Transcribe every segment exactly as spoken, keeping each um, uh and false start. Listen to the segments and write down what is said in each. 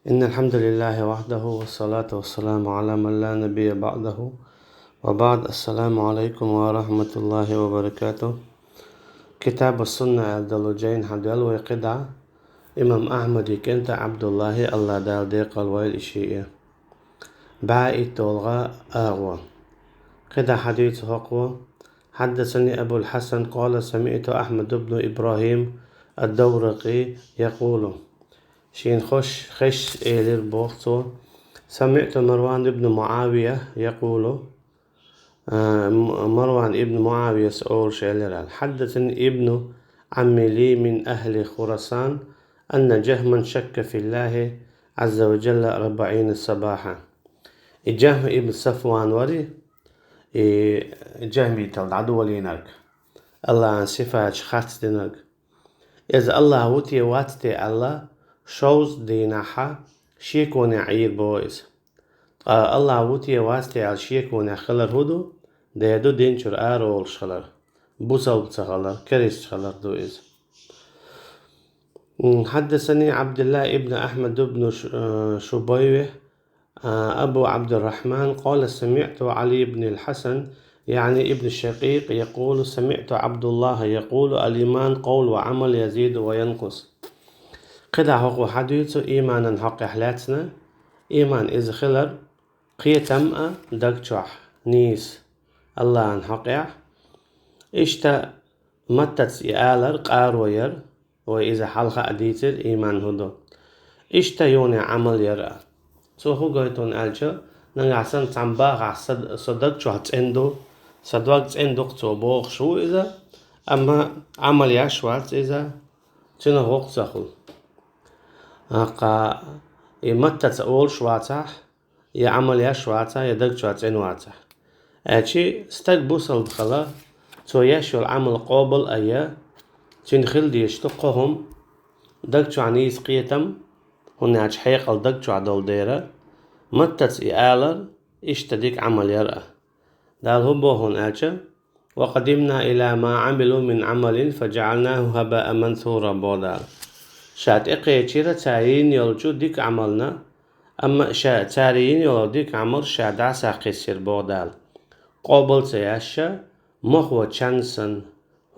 إن الحمد لله وحده والصلاة والسلام على من لا نبي بعده وبعد. السلام عليكم ورحمة الله وبركاته. Китабу Сунна аьлла долу жайна хьадоьлла вай кхидӀа. Имам Ахьмади кӀанта Ӏабдуллахьи, АллахӀ Дала декъал войла и шиъ. БӀе итт долгӀа агӀо. КхидӀа хьадийцу хӀокхо: حدثني أبو الحسن قال سمعت أحمد بن إبراهيم الدورقي يقول. Шена хоза хезча элира боху цо: سمعت مروان بن معاوية يقول. А, М-, Марван ибн МуӀавияс олуш элира: حدثني ابن عم لي من أهل خراسان أن جهما شك في الله عز وجل أربعين صباحا. И Жахьм ибн Сафван вара, и жахьмитал дӀадолийнарг, АллахӀан сифаташ харцдинарг. Иза АллахӀ ву те, вац те аьлла, шовзткъа дийнахьа шеконехь Ӏийр боху иза. Ткъа АллахӀ ву те, вац те аьлла шеконехь хилар хӀун ду? Дера ду дин чуьра ара олуш хилар, бусалба ца хилар, керста хилар ду иза. М, حدثني عبد الله بن أحمد بن ش-, э, شبيوة، э, أبو عبد الرحمن قال سمعت علي بن الحسن، يعني ابن شقيق، يقول سمعت عبد الله يقول الإيمان قول وعمل يزيد وينقص. КхидӀа хӀокхо хьадуьйцу иманан хьокъехь лаьцна, иман иза хилар кхетам а даг чохь, нийса, АллахӀан хьокъехь. Иштта маттаца и алар къаро яр, вай иза хьалха а дийцира, иман хӀун ду. Иштта юханехь Ӏамал яр а. Цо хӀун гойту аьлча, нагахь санна цхьамма бахахь, сан, сан даг чохь цӀена ду, сан дог цӀена ду-кх цо бохуш ву иза, амма Ӏамал еш вац иза, цуьнан гӀуллакх ца хуьлу. ТӀаккха и маттаца олуш вацахь, я Ӏамал еш вацахь, я даг чохь цӀена вацахь. Аьлча стаг бусалба хила, цо еш йолу Ӏамал къобал а я, цуьнан хила дезаш ду кхо хӀума: даг чохь нийса кхетам, хӀунда аьлча хьекъал даг чохь долу дела, маттаца и алар, иштта дика Ӏамал яр а. Дала хӀун боху аьлча: وقدمنا إلى ما عملوا من عمل فجعلناه هباء منثورا, боху Дала. Ша тӀекхечира цара йина йолчу дика Ӏамална, амма ша, цара йина йолу дика Ӏамал ша дӀасаккхиссира, боху Дала, къобал ца еш, мохо чан санна.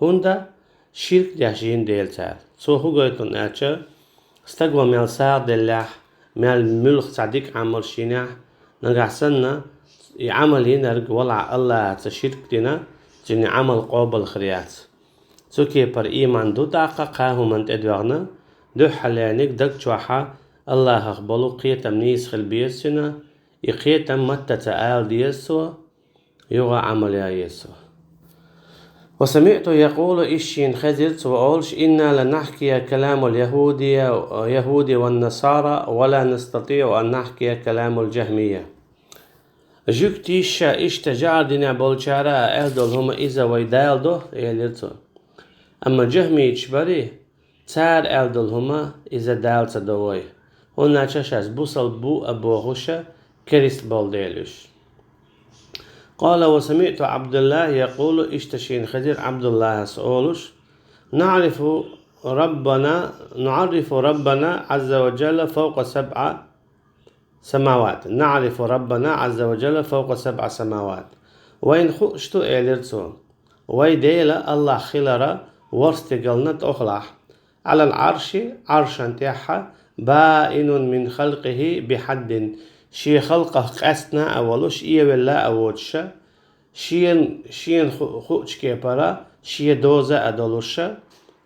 ХӀунда? Ширк деш йина дела цара. Цо хӀун гойту аьлча, стага мел сагӀа деллехь, мел муьлхха цхьа дика Ӏамал йинехь, нагахь санна и Ӏамал йинарг валахь АллахӀаца ширк дина, цуьнан Ӏамал къобал хир яц. Цу кепара иман ду тӀаккха кхаа хӀуманна тӀедоьгӀна, дуьххьалениг даг чохьа АллахӀах болу кхетам нийса хила беза цуьнан, и кхетам маттаца ала деза цо, юха Ӏамал ян еза цо. وسمعت يقول, иштта шена хезира цо олуш: إنا لنحكي كلام اليهود، اليهود والنصارى ولا نستطيع أن نحكي كلام الجهمية. Жуьгташа иштта жӀар дина болчара а аьлла долу хӀума иза вай даладо, элира цо. Амма жахмиташ барий, цара аьлла долу хӀума иза дала ца до вай, хӀунда аьлча шаьш бусалба бу а бохуша, керста болу дела уьш. قال: وسمعت عبد الله يقول, иштта шена хезира Ӏабдуллахьас олуш: نعرف ربنا، نعرف ربنا عز وجل فوق سبع سماوات. نعرف ربنا عز وجل فوق سبع سماوات. Вайна хууш ду, элира цо, вай Дела АллахӀ хилар ворхӀ стигална тӀехулахь, على العرش, Ӏаршана тӀехьа, بائن من خلقه بحد, шен халкъах къаьстина а волуш, эвелла а воцуша, шена, шена ху-, хуучу кепара шен доза а долуша,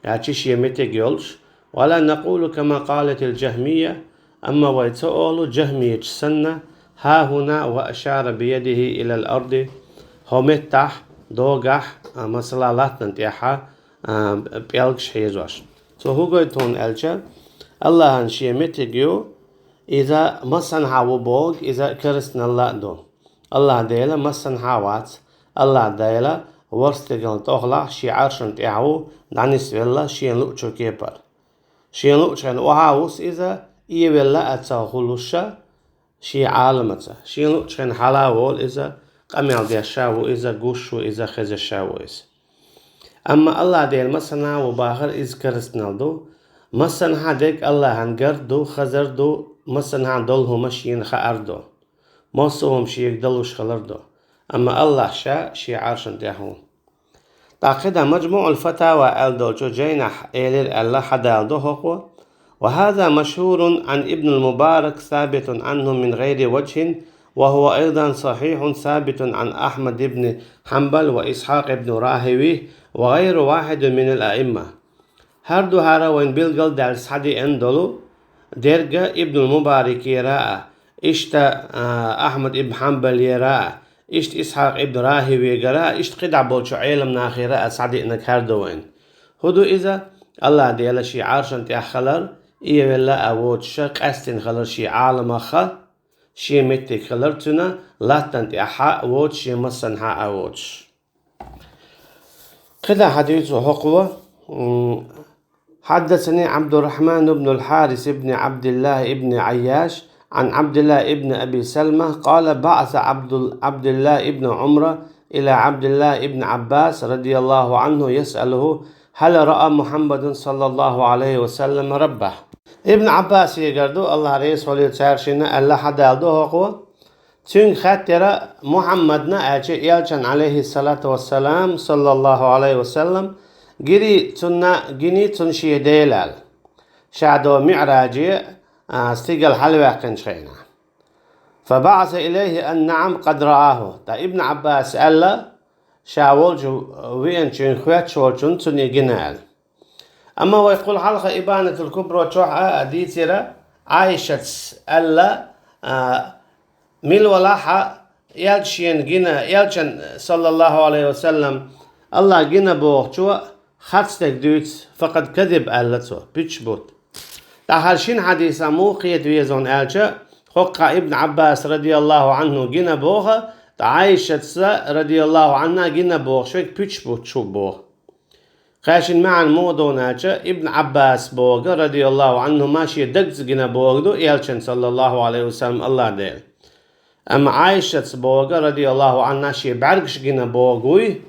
аьлча шен меттиг йолуш, ولا نقول كما قالت الجهمية, амма вай ца олу жахмиташ санна, ها هنا وأشار بيده إلى الأرض, хӀо меттахь, догахь, а, масала, латтана тӀехьа, а, пӀелгаш хьежош. Цо хӀун гойту аьлча, АллахӀан шен меттиг ю, иза массанхьа ву бохург, иза керстаналла а ду. АллахӀ Дела массанхьа вац. АллахӀ Дела ворхӀ стигална тӀехулахь шен Ӏаршана тӀехь ву, дӀанисвелла шена луучу кепара. Шена луучу хенахь охьа а ву иза, эвелла а ца хуьлуша, шен Ӏаламаца. Шена луучу хенахь хьала а волу иза, къамел деш а ву иза, гуш ву иза, хезаш а ву иза. Амма АллахӀ Дела массанхьа а ву бахар, иза керстаналла ду. Массанхьа а дерг АллахӀан гарт ду, хазар ду, массанхьа долу хӀума шена хаар ду. Массо а хӀума шега далуш хилар ду. Амма АллахӀ ша шен Ӏаршана тӀехь ву. ТӀаккха кхидӀа МаджмуӀул Фатава аьлла долчу жайнахь элира аьлла хьадалдо хӀокхо: وهذا مشهور عن ابن المبارك ثابت عنه من غير وجه، وهو أيضا صحيح ثابت عن أحمد بن حنبل وإسحاق بن راهويه وغير واحد من الأئمة. ХӀара ду хӀара вайн билгал даьлла схьадеана долу, дерга Ибнул Мубаракера а, иштта, а, Ахьмад ибн Хьанбалера а, иштта Исхьакъ ибн Рахьавегара а, иштта кхидӀа болчу Ӏеламнахера а схьадеанарг хӀара ду вайн. ХӀун ду иза? АллахӀ Дела шен Ӏаршана тӀехь хилар, эвелла а воцуша, къаьстина хилар шен Ӏаламах а, шен меттиг хилар цуьнан, латтана тӀехь а воцуш, шен массанхьа а воцуш. КхидӀа хьадийцу хӀокхо, м, حدثني عبد الرحمن بن الحارث بن عبد الله بن عياش عن عبد الله بن أبي سلمة قال: بعث عبد ال-، عبد الله بن عمر إلى عبد الله بن عباس رضي الله عنه يسأله: هل رأى محمد صلى الله عليه وسلم ربه؟ Ибн Ӏаббасегара ду, АллахӀ реза хуьлийла цаьршинна, аьлла хьадалдо хӀокхо. Цуьнга хаьттира Мухьаммадна, аьлча, элчан, Ӏалайхиссалату вассалам, саллаллаху Ӏалайхи ва саллам, гирий цунна, гиний цунна шен Дела аьлла. Ша до МиӀраже, а, стигала хьалаваьккхинчу хенахь. فبعث إليه أن نعم قد رآه. ТӀаккха Ибн Ӏаббас аьлла, ша волчу веанчуьнга хоьттуш волчунна цунна и гина аьлла. Амма вай кхул хьалха Ибанатул Кубра чохь а дийцира, Ӏайшатс аьлла, а, мила валахь а, элча шена гина, элчан, саллаллаху Ӏалайхи ва саллам, АллахӀ гина бохучо харц дерг дуьйцу, факъад казиб аьлла цо, пуьчаш бу. ТӀаккха хӀара шина хьадисехь муха кхета веза аьлча, хӀокхо Ибн Ӏаббас, радияллаху Ӏанху, гина боху, ткъа Ӏайшатса, радияллаху Ӏанхьа, гина бохуш верг пуьчаш бу шу боху. Кхаьшин маьӀна муха ду аьлча, Ибн Ӏаббас боху, радияллаху Ӏанхума, шен дагца гина боху ду элчан, саллаллаху Ӏалайхи ва саллам, АллахӀ Дела. Амма Ӏайшатс боху, радияллаху Ӏанхьа, шен бӀаьргаш гина боху вуй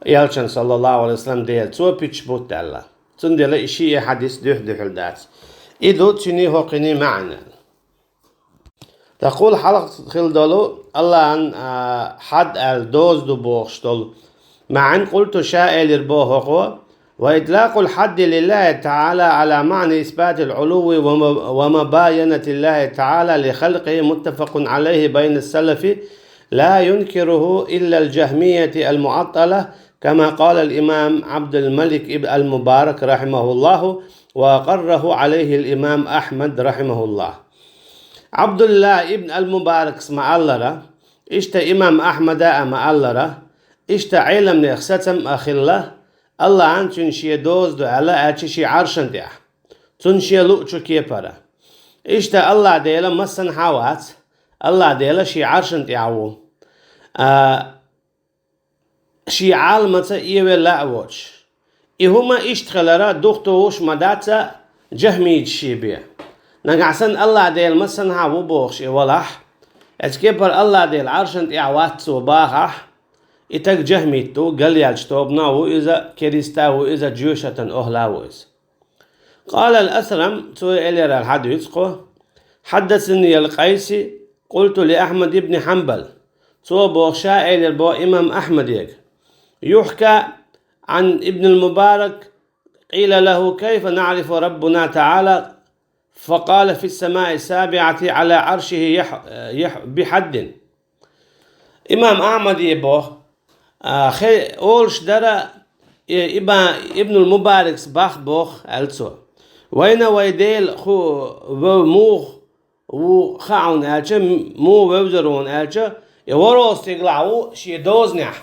элчан, саллаллаху Ӏалайхи ва саллам, Дела, цо пуьчаш бу аьлла. Цундела и шиъ хьадис дуьхь-дуьхьал дац. И ду цуьнан хӀокхуьнан маьӀна. Ткъа кхул хьалха хилла долу, АллахӀан, а, хьад аьлла доза ду бохуш долу маьӀна, къулту, ша элира боху хӀокхо: وإطلاق الحد لله تعالى على معنى إثبات العلو وم-، ومباينة الله تعالى لخلقه متفق عليه بين السلف لا ينكره إلا الجهمية المعطلة، كما قال الإمام عبد الملك اب-، المبارك رحمه الله، وأقره عليه الإمام أحمد رحمه الله. Ӏабдулла ибн ал-Мубаракс ма-аллара, иштта имам Ахьмада а ма-аллара, иштта Ӏеламнех сацам а хилла, АллахӀан цуьнан шен доза ду аьлла, аьлча шен Ӏаршан тӀехь, цунна шен луъучу кепара. Иштта АллахӀ Дела массанхьа вац, АллахӀ Дела шен Ӏаршан тӀехь ву. А, шен Ӏаламаца эвелла а воцуш. И хӀума иштта хилара духтуш ма дац жахмийча шен бен. Нагахь санна АллахӀ Дела массанхьа ву бохуш и валахь, эцу кепара АллахӀ Дела Ӏаршан тӀехь вац цо бахахь, и таг жахмит ву, галъяьллачу тобанах ву иза, кериста ву иза, жоьшатан охӀла ву иза. قال الأثرم, цо элира хьадуьйцу кхо: حدثني القيسي، قلت لأحمد بن حنبل. Цо боху, ша элира боху имам Ахьмадега: يحكى عن ابن المبارك، قيل له: كيف نعرف ربنا تعالى؟ فقال: في السماء السابعة على عرشه يح-، يح-، بحد. Имам Ахьмаде боху, а, хе-, олуш дара, и, Иба-, Ибнул Мубаракс бах боху, аьлла цо. Вайна вай Дела ху-, вев муха ву хаьа аьлча, м-, муха вевзар ву аьлча, и ворхӀалгӀа стигалахь ву шен дозанехь.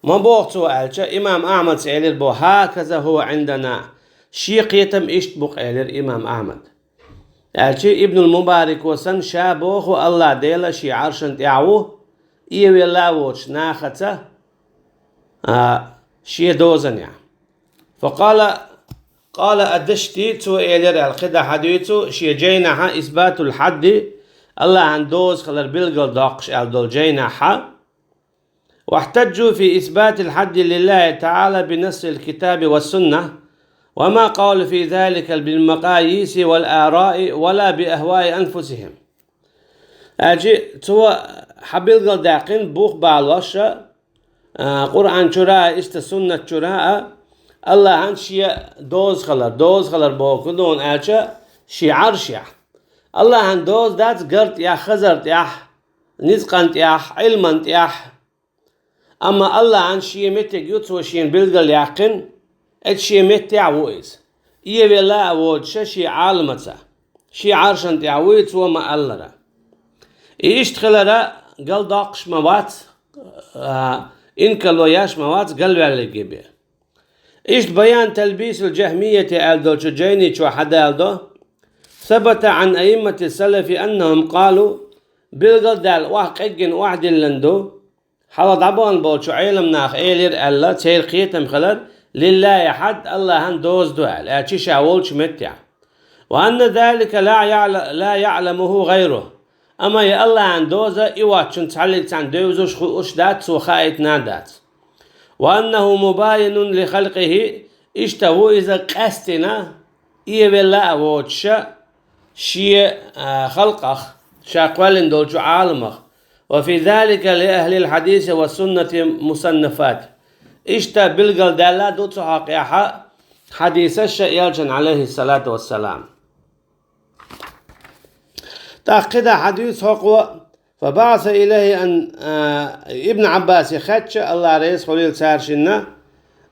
Ма боху цо аьлча, имам Ахьмадс элира боху: هكذا هو عندنا. Шен кхетам иштта бу-кх, элира имам Ахьмад. Аьлча Ибнул Мубарако санна ша боху, АллахӀ Дела шен Ӏаршан тӀехь ву, эвелла а воцуш нахаца, а, шен дозанехь. فقال، قال الدشتي, цо элира аьлла, кхидӀа хьадуьйцу шен жайнахьа إثبات الحد, АллахӀан доза хилар билгал доккхуш аьлла долу жайнахьа: واحتجوا في إثبات الحد لله تعالى بنص الكتاب والسنة، وما قالوا في ذلك بالمقاييس والآراء ولا بأهواء أنفسهم. Аьлча цо хьабилгалдаьккхина бух балош а, Къуръан чура а, иштта суннат чура а, Аллахьан шен доза хилар, доза хилар боху дуна аьлча, шен Ӏаршехь. Аллахьан доза дац гар тӀехь, хазар тӀехь, низкъан тӀехь, Ӏилман тӀехь. Амма Аллахьан шен меттиг ю, цо шена билгалъяьккхина, эцу шен меттехь ву иза. Эвелла а воцуша шен Ӏаламаца, шен Ӏаршан тӀехь вуй цо ма-аллара. И иштта хилара галдоккхуш ма вац, а, инкарло еш ма вац галваьлларге бен. Иштта Баян талбисул джахмияти аьлла долчу жайни чохь хьадалдо: ثبت عن أئمة السلف أنهم قالوا, билгалдаьлла охьа къеггина охьадиллина ду, хьалха дӀабахана болчу Ӏеламнаха элира аьлла, церан кхетам хилар, лиллахи хьад, Аллахьан доза ду аьлла, аьлча ша волчу меттехь. Ва анна залика ла яъла-, ла яъламуху гӀайру. Амма и Аллахьан доза и воцчунна цхьаллиг цхьаьна девзаш, хууш дац, цо хаийтина а дац. Ва аннаху мубайинун ли халкъихи, иштта ву иза къаьстина, эвелла а воцуша, шен, а, халкъах, ша кхоьллина долчу Ӏаламах. Ва фи залика ли ахлил хьадиси ва суннати мусаннафат. Иштта билгалдаьлла ду цу хьокъехьа хьадисаш а элчан, алейхиссалату вассалам. ТӀаккха кхидӀа хьадуьйцу хӀокхо, фа баъса илайхи ан, а, Ибн Ӏаббасе хаьттича, Аллах реза хуьлийла цара шинна,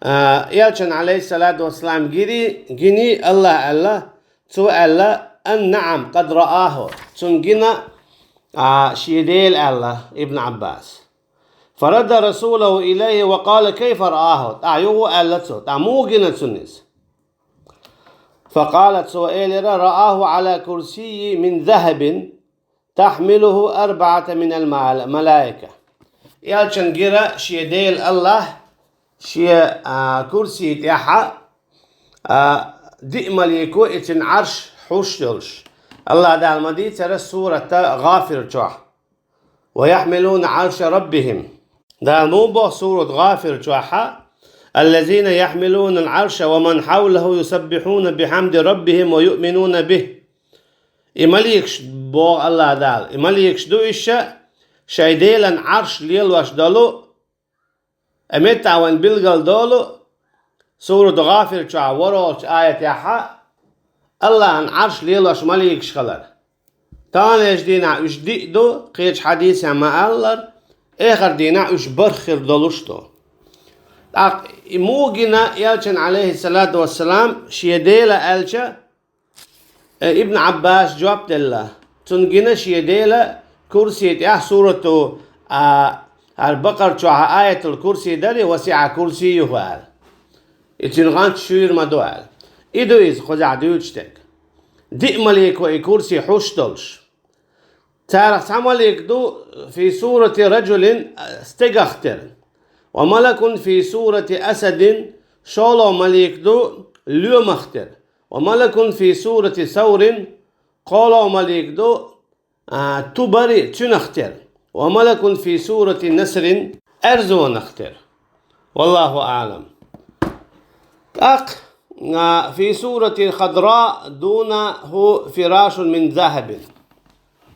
а, элчан, алейхиссалату вассалам, гири, гиний Аллах аьлла, цо аьлла, ан наъам, къад рааху, цунна гина, а, шен Дела аьлла Ибн Ӏаббас. Фарадда расулаху илайхи ва къала, кайфа рааху, тӀаккха юха аьлла цо, тӀаккха муха гина цунна иза? Факъала, цо элира, рааху Ӏала курсиййи мин захабин, тахмилуху арбаъата минал мал-, малаика. Элчан гира шен Дела Аллах шен, а, курсий тӀехьа, а, диъ малико и цуьнан Ӏарш хьуш йолуш. Аллах Дала ма дийцара сурата ГӀафир чохь. Ва яхьмилуна Ӏарша раббихим. Дала муха боху сурат ГӀафир чохьа: аллазина яхьмилуна ал-Ӏарша ва ман хьавлаху юсаббихуна бихьамди раббихим ва юъминуна бихь. И маликаш, боху Аллах Дала, и маликаш ду иша, шайн Делан Ӏарш лелош долу, Амета вайн билгал долу, сурат ГӀафир чохь ворхӀалгӀачу аятехьа Аллахьан Ӏарш лелош маликаш хилар. Таханлерчу дийнахь уьш диъ ду, кхечу хьадисехь ма-аллара, эхар дийнахь уьш барх хир долуш ду. ТӀаккха и муха гина элчан, алейхиссалату вассалам, шен Дела аьлча, Э, Ибн Ӏаббас жоп делла. Цунна гина шен Дела курси тӀехь сурату, а, хӀара Бакъар чохь аятул курси дари, васиӀа курсийюху аьлла. И цуьнан гӀант шуьйра ма ду аьлла. И ду иза кхузахь дуьйцуш дерг. Диъ малико и курси хьуш долуш. Царах цхьа малик ду фи сурати раджулин, стегах тера. Ва малакун фи сурати асадин, шолгӀа малик ду лоьмах тера. Ва малакун фи сурати саурин, кхоалгӀа малик ду, а, ту бари цуьнах тера. Ва малакун фи сурати насрин, аьрзонах тера. Валлаху аълам. ТӀаккха, а, фи сурати хадра дунаху фирашун мин захабин.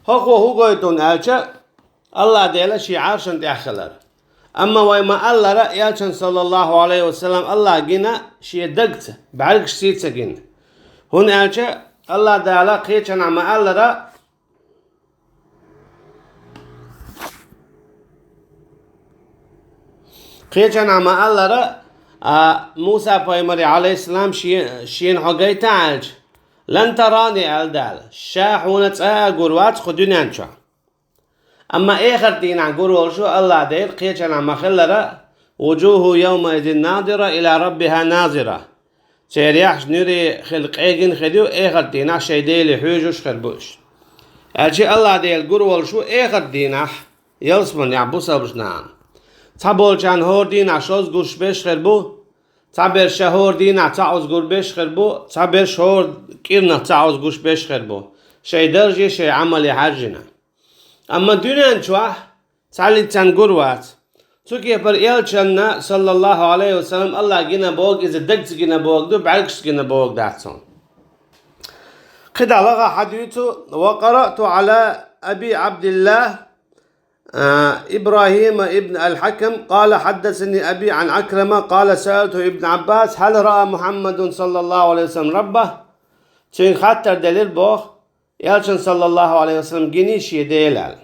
ХӀокхо хӀун гойту аьлча, Аллах Дела шен Ӏаршан тӀехь хилар. Амма вай ма-аллара, элчан, саллаллаху алейхи ва саллам, Аллах гина шен дагца, бӀаьргаш сий ца гина. ХӀунда аьлча Аллах Дала кхечанхьа ма-аллара, кхечанхьа ма-аллара, а, Муса пайхамаре, алейхиссалам, шен-, шена хьо гайта аьлча, лан тарани аьлла Дала, ша хьуна цкъа а гур вац кху дуьнен чохь. Амма эхарт дийнахь гур волуш ву Аллах Дела кхечанхьа ма-хиллара, вуджуху йовмаизин надира ила раббиха назира. Церан яххьаш нуьре хила къегина хир ю, эхарт дийнахь шайн Деле хьуьжуш хир бу уьш. Аьлча Аллах Дела гур волуш ву эхарт дийнахь, ялсаманехь бусалбаш нахана. Цхьаболчарна хӀора дийнахь шозза гуш берш хир бу, цхьаберш хӀора дийнахь цхьаъуза гуш берш хир бу, цхьаберш хӀора кӀирнах цхьаъуза гуш берш хир бу. Шайн дарже, шайн Ӏамале хьаьржина. Амма дуьнен чохь цхьаллиг царна гур вац. Цу кепара элчанна, саллаллаху алейхи ва саллам, Аллах гина боху, иза дагца гина боху ду, бӀаьргашца гина боху дац цунна. КхидӀа лагӀа хьадуьйцу: «وقرأت على أبي عبد الله، آه، إبراهيم ابن الحكم، قال: حدثني أبي عن عكرمة، قال: سألت ابن عباس: هل رأى محمد صلى الله عليه وسلم ربه؟» Цуьнга хаттар делира боху, элчанна, саллаллаху алейхи ва саллам, гиний шен Дела аьлла.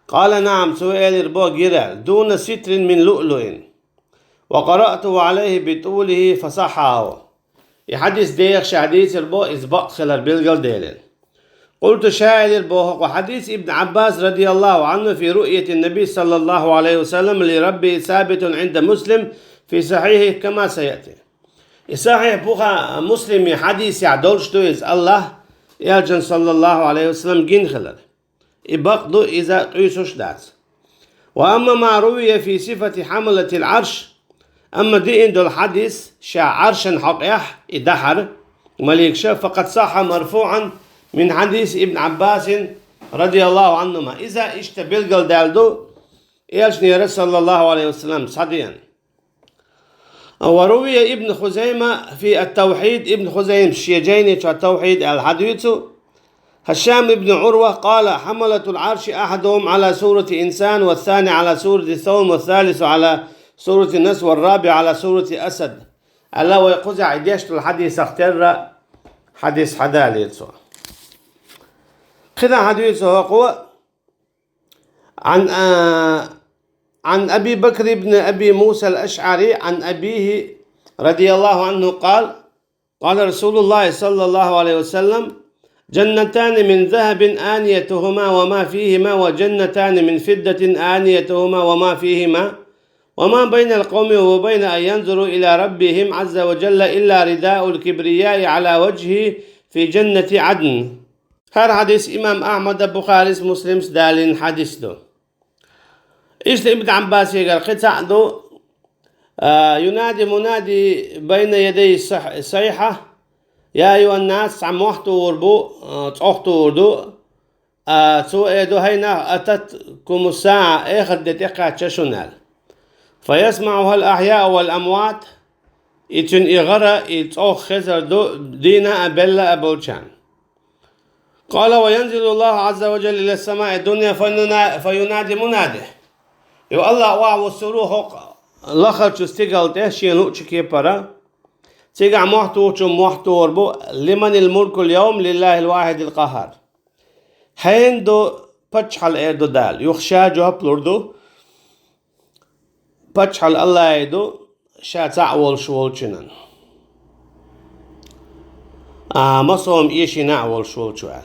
قال: نعم, цо элира боху, гира аьлла, دون ستر من لؤلؤ. وقرأته عليه بطوله فصححه. И хьадис деха ша дийцира боху, иза бакъ хилар билгалделира. قلت, ша элира боху, وحديث ابن عباس رضي الله عنه في رؤية النبي صلى الله عليه وسلم لربه ثابت عند مسلم في صحيحه كما سيأتي. И Сахьихь Буха-, Муслиме хьадисехь долуш ду иза, Аллах элчанна, саллаллаху алейхи ва саллам, гина хилар. И бакъ ду, иза къуьйсуш дац. وأما ما روي في صفة حملة العرش, амма диъна долу хьадис ша Ӏаршана хьокъехь и дахьар маликаша, فقد صح مرفوعا من حديث ابن عباس رضي الله عنهما. Иза иштта билгалдаьлла ду, элчанера, саллаллаху алейхи ва саллам, схьадеана. وروي ابن خزيمة في التوحيد, Ибн Хузайма шен жайни чохь Тавхьид аьлла хьадуьйцу, هشام بن عروة قال: حملة العرش أحدهم على صورة إنسان، والثاني على صورة ثوم، والثالث على صورة نسر، والرابع على صورة أسد. Аьлла, вай кхузахь и деш долу хьадисах терра хьадис хьадалийра цо. КхидӀа хьадуьйцу хӀокхо, عن، آه، عن أبي بكر بن أبي موسى الأشعري عن أبيه رضي الله عنه قال: قال رسول الله صلى الله عليه وسلم: جنتان من ذهب آنيتهما وما فيهما، وجنتان من فضة آنيتهما وما فيهما، وما بين القوم وبين أن ينظروا إلى ربهم عز وجل إلا رداء الكبرياء على وجهه في جنة عدن. ХӀара хьадис имам Ахьмада, Бухарис, Муслимс далийна хьадис ду. Иштта Ибн Ӏаббасегара кхин цхьаъ ду, а, ينادي منادي بين يدي الصح-، الصيحة: يا أيها الناس, цхьа мохь тухур бу, а, цӀогӀа тухур ду, а, цо эр ду: хӀай нах, أتتكم الساعة, эхарт де тӀекхаьчна шуна аьлла. فيسمعها الأحياء والأموات, и цуьнан и гӀара, и цӀогӀа хезар ду дийна а, белла а болчарна. قال: وينزل الله عز وجل إلى السماء الدنيا فينا-، فينادي مناد. Йо, Аллах охьавуссур ву хӀокху лахарчу стигала тӀе шен луъучу кепара. Цигахь мохь тухучо мохь тухур бу: لمن الملك اليوم؟ لله الواحد القهار. Хьенан ду паччахьалла, эр ду Дала. Юха ша жоп лур ду: паччахьалла Аллахьан ду, ша цхьаъ волуш волчунан. А, массо а хӀума эшийна а волуш волчу аьлла.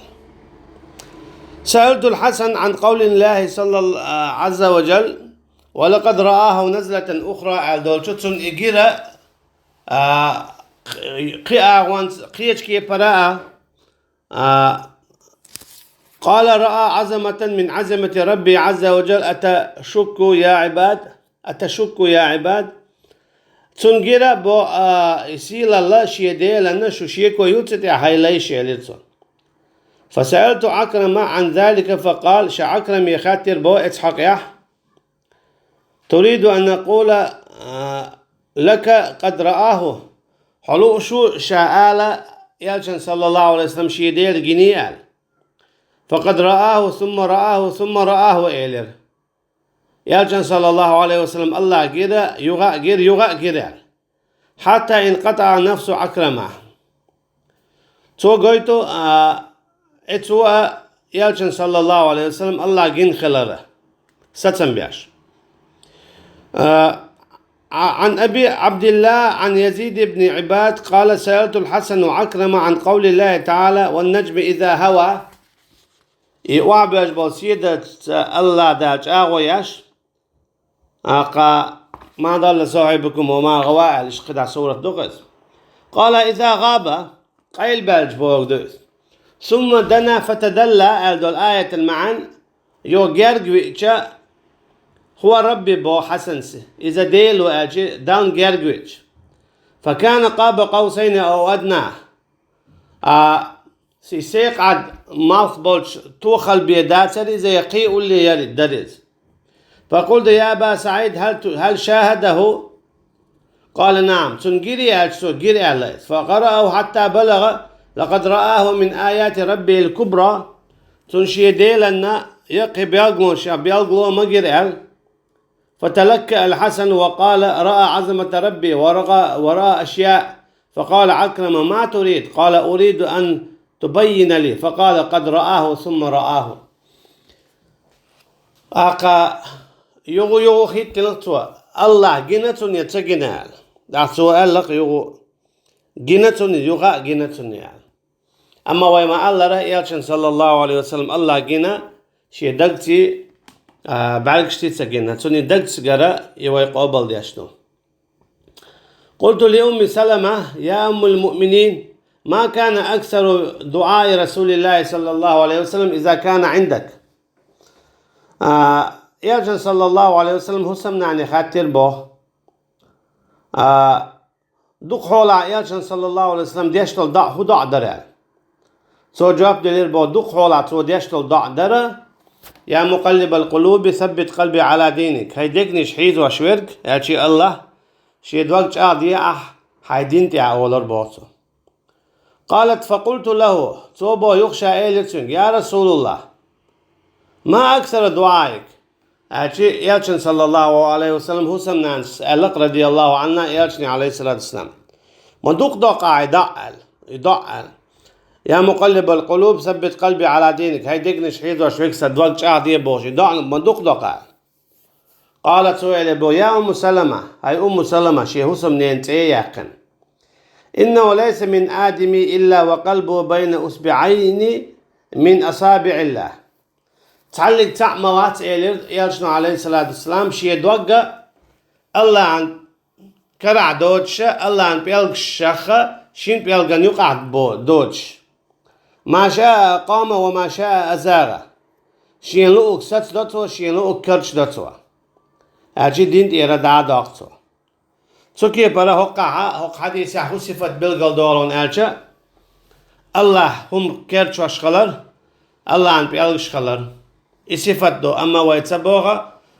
سألت الحسن عن قول الله صلى الله عز وجل: ولقد رآه نزلة أخرى, аьлла долчу, цунна и гира, а, кхи-, кхин агӀонца, кхечу кепара а, А, قال: رأى عظمة من عظمة ربي عز وجل أتشك يا عباد، أتشك يا عباد. Цунна гира бо, а, и сийлалла шен Делан, шу шеко ю цу тӀехь, хӀай лайш, элира цо. فسألت عكرمة عن ذلك فقال, ша Ӏакраме хаттира бо эцу хьокъехь. تريد أن نقول، آه، لك قد رآه؟ Хьо лууш ву ша ала, Элчан, саллаллаху алейхи ва саллям, шен Дела гиний аьлла. فقد رآه ثم رآه ثم رآه, элира. Элчан, саллаллаху алейхи ва саллям, Аллах гира, юха а гира, юха а гира аьлла. حتى انقطع نفس عكرمة. Цо гойту, а, э, цо а Элчан, саллаллаху алейхи ва саллям, Аллах гина хилар сацам беш. А, а, عن أبي عبد الله عن يزيد بن عباد قال: سألت الحسن وعكرمة عن قول الله تعالى: والنجم إذا هوى. И охьабоьжна болу седа Аллах Дала чӀагӀо еш, а, кха, ما ضل صاحبكم وما غوى аьлла, иштта кхидӀа сурат ду-кх иза. قال: إذا غاب, къайлабаьлча бохург ду иза. ثم دنا فتدلى аьлла долу аятан маьӀна, юха герга веача, هو ربي боху Хьасанс, иза Дела ву аьлча, Дална герга веача. فكان قاب قوسين أو أدنى. А, се-, секхад малх болчу тохалла бен дацара иза, я кхин улле яра дара иза. فقلت: يا أبا سعيد، هل ت-، هل شاهده؟ قال: نعم. Цунна гирий аьлча, цо гира аьлла. فقرأه حتى بلغ: لقد رآه من آيات ربه الكبرى. Цунна шен Делан яккхий белгало, шен белгало ма гира аьлла. فتلكأ الحسن وقال: رأى عظمة ربي ورأى، ورأى أشياء. فقال عكرمة: ما تريد؟ قال: أريد أن تبين لي. فقال: قد رآه ثم رآه. ТӀаккха юха-юха хӀиттина цо: Аллахӏ гина цунна е ца гина аьлла. ТӀаккха цо аьлла юха: гина цунна, юха а гина цунна аьлла. Амма вай ма аллара, Элчанна, саллаллаху Ӏалайхи ва саллам, Аллахӏ гина шен дагций, а, бӀаьргашций ца гина, цунна дагцигара и вай къобалдеш ду. قلت لأم سلمة: يا أم المؤمنين، ما كان أكثر دعاء رسول الله صلى الله عليه وسلم إذا كان عندك؟ А, Элчанна, саллаллаху Ӏалайхи ва саллам, хӀусамнана хаьттира боху. А, дукха хьолахь Элчанна, саллаллаху Ӏалайхи ва саллам, деш долу доӀа хӀун доӀа дара аьлла. Цо жоп делира боху, дукха хьолахь цо деш долу доӀа дара: يا مقلب القلوب ثبت قلبي على دينك. ХӀай дегнаш хьийзош верг, аьлча Аллахӏ, шен дог чӀагӀде ахь хьайн дин тӀехь, олура боху цо. قالت: فقلت له, цо боху юха ша элира цуьнга: يا رسول الله، ما أكثر دعائك؟ Аьлча Элчанна, саллаллаху Ӏалайхи ва саллам, хӀусамнанас аьлла-кх, радияллаху Ӏанха, Элчане, Ӏалайхиссалату вассалам: ма дукха до-кх ахь и доӀа аьлла, и доӀа аьлла. يا مقلب القلوب ثبت قلبي على دينك. ХӀай дегнаш хьийзош верг, сан дог чӀагӀде бохуш, и доӀа ма дукха до-кх аьлла. قالت, цо элира боху: يا أم سلمة, хӀай Умму Салама, шен хӀусамненан цӀе а яьккхина, إنه ليس من آدم إلا وقلبه بين أصبعين من أصابع الله. Цхьаллиг цхьаъ ма вац, элира Элчано, Ӏалайхиссалату вассалам, шен догга Аллахӏан карахь доцуша, Аллахӏан пӀелгашха шина пӀелган юкъахь бо-, доцуш. ما شاء أقام وما شاء أزاغ. Шена луург сацадо цо, шена луург карчадо цо. Аьлча дин тӀера дӀа а доккху цо. Цу кепара хӀокхахь, хӀокху хьадисехь хӀун сифат билгалдолу аьлча, Аллахӏ хӀума керчош хилар, Аллахӏан пӀелгаш хилар. И сифат ду, амма вай ца боху,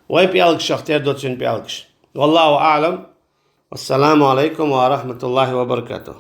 вай пӀелгашах тера ду цуьнан пӀелгаш. والله أعلم. والسلام عليكم ورحمة الله وبركاته.